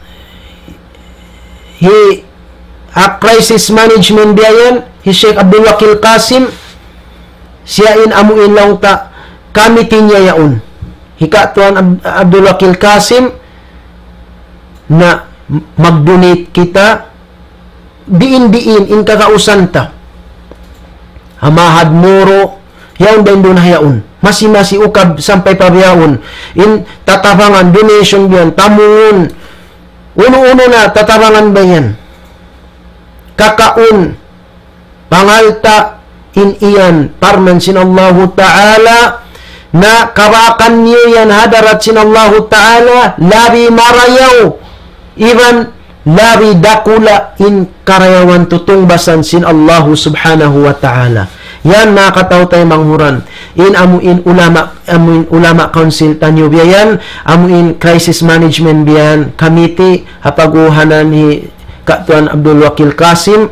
hi, ah, crisis management biya' yan, hi Sheikh Abdul Wakil Qasim, siya in amu in laung ta committee niya yaun. Hi Ka' Tuan Ab-, Abdul Wakil Qasim, na mag-donate kita, diin-diin in kagausan ta. Ha Mahad Moro, yaun dayn duun ha yaun. Masi-masi ukab sampay pa bihaun. In tatabangan, donation biya' yan, tamungun. Unu-unu na tatabangan biya' yan. Kakaun, pangalta', in yan, parman sin Allahu Ta'ala, na kabakan niyu yan ha hadarat sin Allahu Ta'ala, labi marayaw, iban labi dakula' in karayawan tutungbasan sin Allahu Subhanahu wa Ta'ala. Yan, manga kataw-taymanghuran. In amu in ulama, amu in ulama council taniyu biya' yan, amu in crisis management biya' yan, committee, ha pag-uhanan hi Ka' Tuan Abdul Wakil Qasim,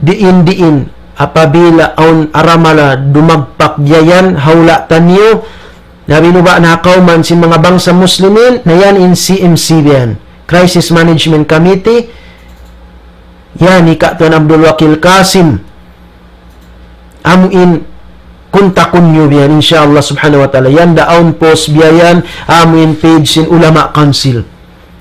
diin-diin, apabila awn aramala dumagpak biya' yan ha hula' taniyu, na binuba' na ha kawman sin manga bangsa Muslimin, na yan in C M C biya' yan. Crisis Management Committee, yan hi Ka' Tuan Abdul Wakil Qasim. Amu in kuntakun niyu biya' yan, insya Allah subhanahu wa ta'ala. Yan da awn post biya' yan, amu in page sin Ulama Council.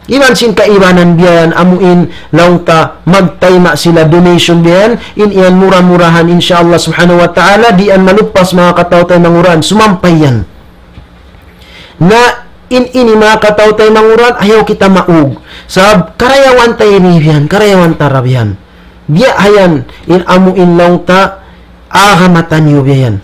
Iban sin kaibanan biya' yan, amu in laung ta magtayma' sila donation biya' yan, in yan mura-murahan, insya Allah subhanahu wa ta'ala, di' yan maluppas manga kataw-taymanghuran, sumampay yan. Na in ini manga kataw-taymanghuran, ayaw kita maug. Sabab karayawan ta ini biya' yan, karayawan ta ra biya' yan. Biya' ha yan, in amu in laung ta, agama taniyu biya' yan.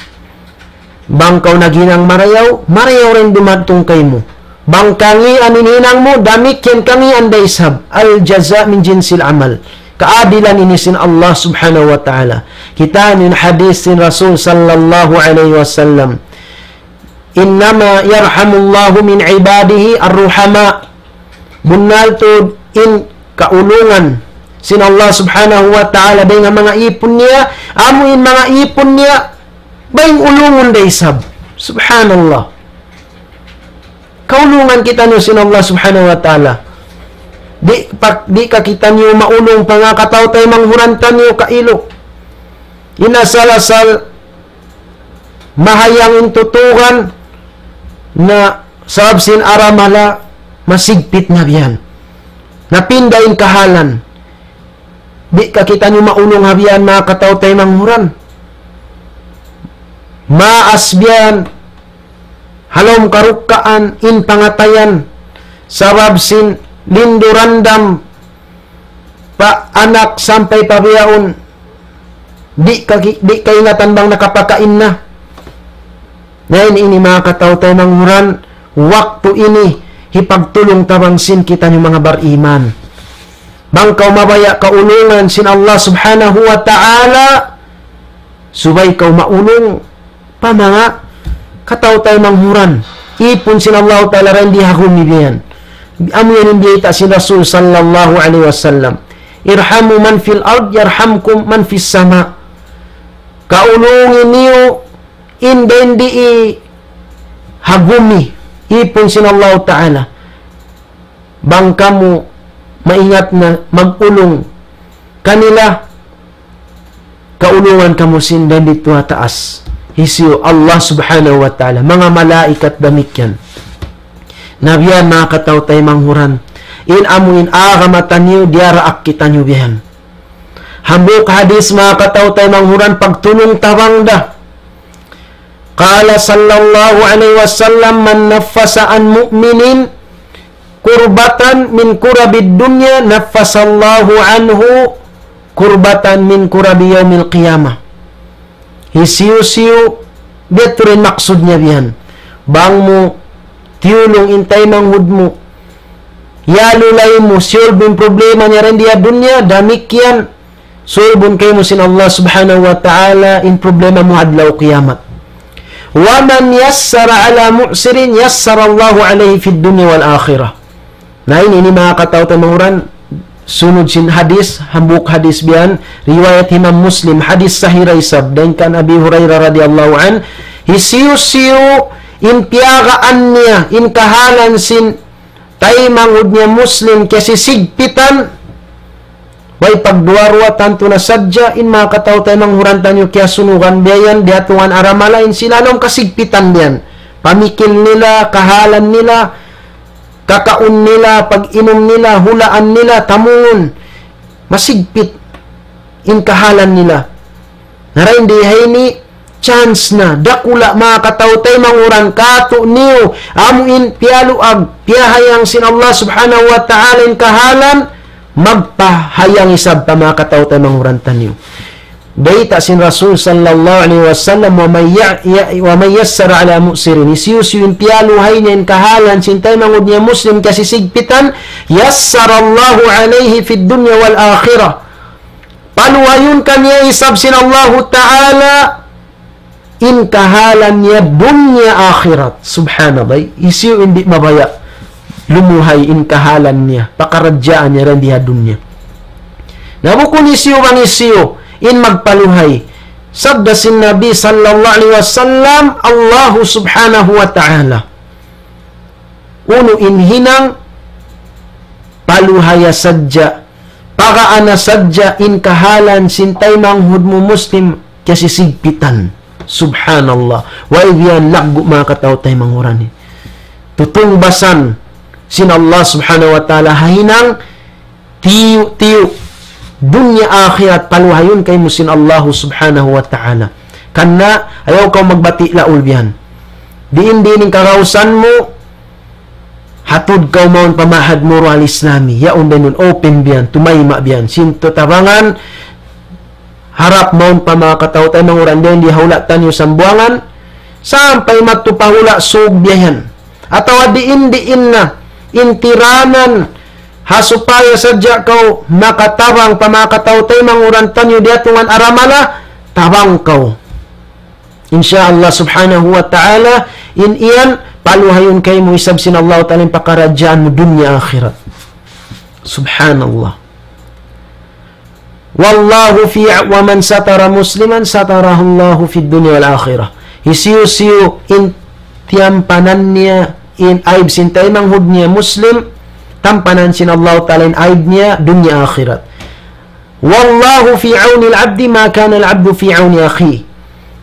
Bang kaw naghinang marayaw, marayaw da in dumatung kaymu. Bang kangīan in hinang mu, damikkiyan kangīan da isab. الجزاء من جنس العمل. Kaadilan ini sin Allah subhanahu wa ta'ala. Kitaa niyu in hadith sin Rasul sallallahu alayhi wasallam. إنما يرحم الله من عباده الرحماء. Bunnal tuud in kaulungan sin Allah subhanahu wa ta'ala dayn ha manga īpun niya, amu in manga īpun niya, Bayng ulungun da isab. Subhanallah. Kaulungan kitaniyu sin Allah Subhanahu wa Ta'ala. Di', pa, di' ka kitaniyu maulung pa manga kataw-taymanghuran taniyu kailu. In asal-asal mahayang in tutugan na sabab sin aramala masigpit na biyan. Napinda in kahalan. Di' ka kitaniyu maulung ha biyan manga kataw-taymanghuran. Maas biyan ha lawm karukkaan in pangatayan sabab sin lindu-randam pa anak sampay pa bihaun. Di' ka ki-, di' kaingatan bang nakapakain na. Na ini, ini manga kataw-taymanghuran, waktu ini hipagtulung-tabang sin kitaniyu manga bariman. Bang kaw mabaya' kaulungan sin Allah Subhanahu wa Ta'ala, subay kaw maulung pa manga kataw-taymanghuran. Ipun sin Allah Ta'ala dayn di ha gumi biyan. Amu yan in biyayta' sin Rasul sallallahu alayhi wasallam. ارحموا من في الأرض يرحمكم من في السماء. Kaulungi niyu in dayn di ha gumi, ipun sin Allah Ta'ala. Bang kamu maingat na mag-ulung kanila, kaulungan kamu sin dayn didtu ha taas. Hisiyu? Allah Subhanahu wa Ta'ala. Manga malaikat damikkiyan. Na biyan manga kataw-taymanghuran. In amu in agama taniyu, diyaraak kitaniyu biyan. Hambuuk hadis manga kataw-taymanghuran pagtulung-tabang da. قال صلى الله عليه وسلم: من نفس عن مؤمن كربة من كرب الدنيا نفس الله عنه كربة من كرب يوم القيامة. Hisiyu-siyu, biya' tuud in maksud niya biyan. Bang mu tiyulung in taymanghud mu, iyalulay mu, solve in problema niya dayn di ha dunya, damikkiyan, solve-un kaymu sin Allah Subhanahu wa Ta'ala in problema mu adlaw kiyamat. ومن يسر على معسر يسر الله عليه في الدنيا والآخرة. Na ini, ini manga kataw-taymanghuran, sunud sin hadis, hambuuk hadis biyan, riwayat Imam Muslim, hadis sahih da isab, dayn kan Abi Hurairah radiyallahu anhu, hisiyu-siyu in piyagaan niya, in kahalan sin taymanghud niya Muslim kiyasisigpitan, way pagduwa-ruwa tantu na sadja, in manga kataw-taymanghuran taniyu kiyasunugan biya' yan, diyatungan aramala in sila ha lawm kasigpitan biyan. Pamikil nila, kahalan nila, kakaun nila, pag-inum nila, hulaan nila, tamungun. Masigpit in kahalan nila. Na dayn di ha ini, chance na, dakula' manga kataw-taymanghuran kātu'niyu, amu in piyaluag, piyahayang sin Allah Subhanahu wa Ta'ala in kahalan, magpahayang isab pa manga kataw-taymanghuran taniyu. Bayta' sin Rasul sallallahu alayhi wasallam, ومن ي-، ي-، ومن يسر على معسر. Hisiyu-siyu in piyaluhay niya in kahalan sin taymanghud niya Muslim kiyasisigpitan, يسر الله عليه في الدنيا والآخرة. Paluhayun kaniya isab sin Allahu Ta'ala in kahalan niya dunya akhirat. Subhanallah. Hisiyu in di' mabaya' lumuhay in kahalan niya, pakaradjaan niya dayn di ha dunya. Na bukun hisiyu bang hisiyu in magpaluhay. Sabda sin Nabi sallallahu alayhi wasallam, Allahu Subhanahu wa Ta'ala. Unu in hinang, paluhaya sadja, pagaana sadja in kahalan sin taymanghud mu Muslim kiyasisigpitan. Subhanallah. Way biyan laggu' manga kataw-taymanghuran ini. Tutungbasan sin Allah Subhanahu wa Ta'ala ha hinang tiyu'-tiyu', dunya akhirat, paluhayun kaymu sin Allahu Subhanahu wa Ta'ala. Karna' ayaw kaw magbati' laul biyan. Diin-diin in kagausan mu, hatud kaw mawn pa Ma'had Muru Al-Islami. Yaun dayn duun, open biyan, tumayma' biyan. Sin tatabangan, harap mawn pa manga kataw-taymanghuran dayn di ha hula' taniyu Sambuwangan, sampay madtu pa hula' Sug biya' yan. Atawa diin-diin na in tiranan ha supaya sadja kaw makatabang pa manga kataw-taymanghuran taniyu diyatungan aramala, tabang kaw. Insya Allah Subhanahu wa Ta'ala, in yan, paluhayun kaymu isab sin Allahu Ta'ala in pakaradjaan mu dunya akhirat. Subhanallah. والله في ومن ستر مسلما ستره الله في الدنيا والآخرة. Hisiyu-siyu in tiyampanan niya in aib sin taymanghud niya Muslim, tampanan sin Allah Ta'ala in aib niya dunya akhirat. والله في عون العبد ما كان العبد في عون أخيه.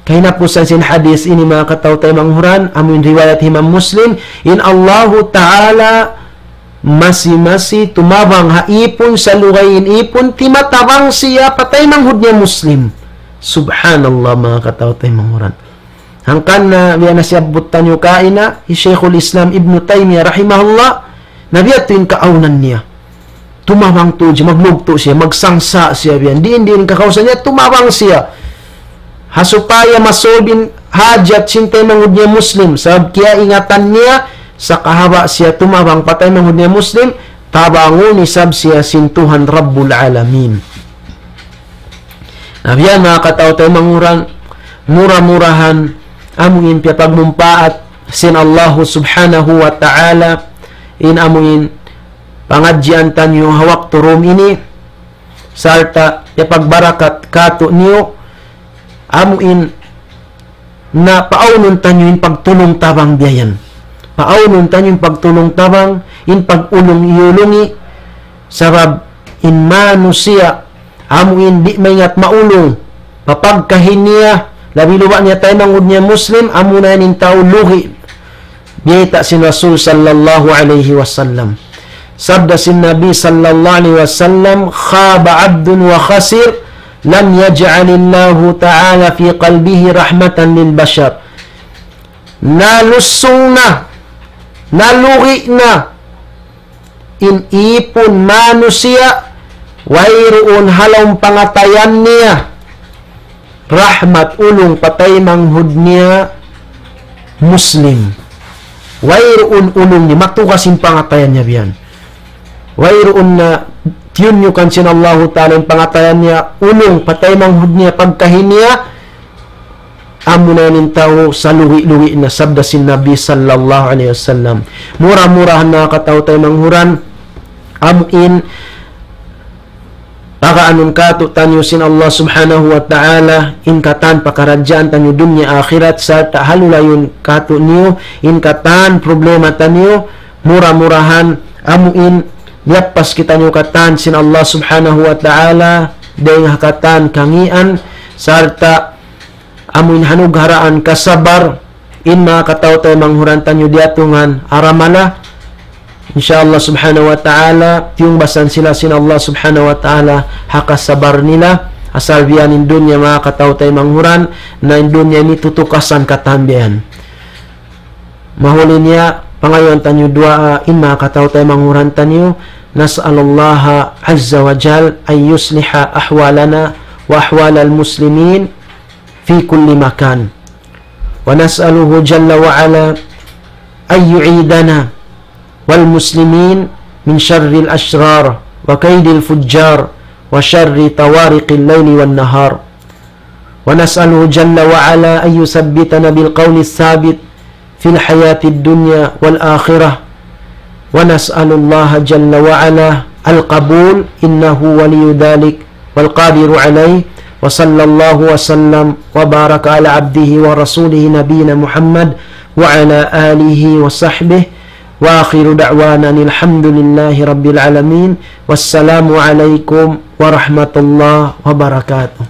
Kahinapusan sin hadith ini, manga kataw-taymanghuran, amu in riwayat Imam Muslim, in Allahu Ta'ala masi-masi tumabang ha ipun, salugay in ipun, timatabang siya pa taymanghud niya Muslim. Subhanallah, manga kataw-taymanghuran. Hangkan na biya' na siyabbut taniyu kaina, hi Shaykhul Islam Ibn Taymiyyah rahimahullah, na biya' tu in kaawnan niya. Tumabang tuud siya, maglugtu' siya, magsangsa' siya biya' yan. Diin-diin kakawasa niya, tumabang siya. Ha supaya masolve in hajat sin taymanghud niya Muslim. Sabab kiyaingatan niya, sakahaba' siya tumabang pa taymanghud niya Muslim, tabangun isab siya sin Tuhan Rabbul Alamin. Na biya' yan, manga kataw-taymanghuran, mura-murahan, amu in piyapagmumpaat sin Allahu Subhanahu wa Ta'ala, in amu in pangadjian taniyu ha waktu dum ini, sarta' piyapagbarakat kātu'niyu, amu in na paawnun taniyu in pagtulung-tabang biya' yan. Paawnun taniyu in pagtulung-tabang, in pag-ulung-iyulungi, sabab in manusiya', amu in di' maingat maulung pa pagkahi niya, labi-labi na taymanghud niya Muslim, amu na yan in tau lugi'. Biyayta' sin Rasul sallallahu alayhi wasallam. Sabda sin Nabi sallallahu alayhi wasallam, خاب عبد وخسر لم يجعل الله تعالى في قلبه رحمة للبشر. Nalusung na, nalugi' na in ipun manusiya', wayruun ha lawm pangatayan niya rahmat, ulung pa taymanghud niya Muslim. Wayruun ulung niya, matugas in pangatayan niya biya' yan. Wayruun na tiyunyukan sin Allahu Ta'ala in pangatayan niya, ulung pa taymanghud niya, pagkahi niya, amu na yan in tau salugi'-lugi' na, sabda sin Nabi sallallahu alayhi wasallam. Mura-murahan, manga kataw-taymanghuran, amu in pakaanun kātu'niyu sin Allah Subhanahu wa Ta'ala, in katan pakaradjaan taniyu dunya akhirat, sarta' halulayun kātu'niyu in katan problema taniyu, mura-murahan, amu in liyappas kitaniyu katan sin Allah Subhanahu wa Ta'ala, dayng ha katan kangīan, sarta' amu in hanugharaan kasabar, in manga kataw-taymanghuran taniyu diyatungan aramala. Insya Allah Subhanahu wa Ta'ala, tiyungbasan sila sin Allah Subhanahu wa Ta'ala ha kasabar nila, asal biya' ini in dunya, manga kataw-taymanghuran, na in dunya ini tutukasan katan biya' yan. Mahuli niya, pangayuan taniyu duwaa in manga kataw-taymanghuran taniyu, نسأل الله عز وجل أن يصلح أحوالنا وأحوال المسلمين في كل مكان. ونسأله جل وعلا أن يعيذنا والمسلمين من شر الأشرار وكيد الفجار وشر طوارق الليل والنهار. ونسأله جل وعلا أن يثبتنا بالقول الثابت في الحياة الدنيا والآخرة. ونسأل الله جل وعلا القبول، إنه ولي ذلك والقادر عليه. وصلى الله وسلم وبارك على عبده ورسوله نبينا محمد وعلى آله وصحبه. وآخر دعوانا أن الحمد لله رب العالمين. والسلام عليكم ورحمة الله وبركاته.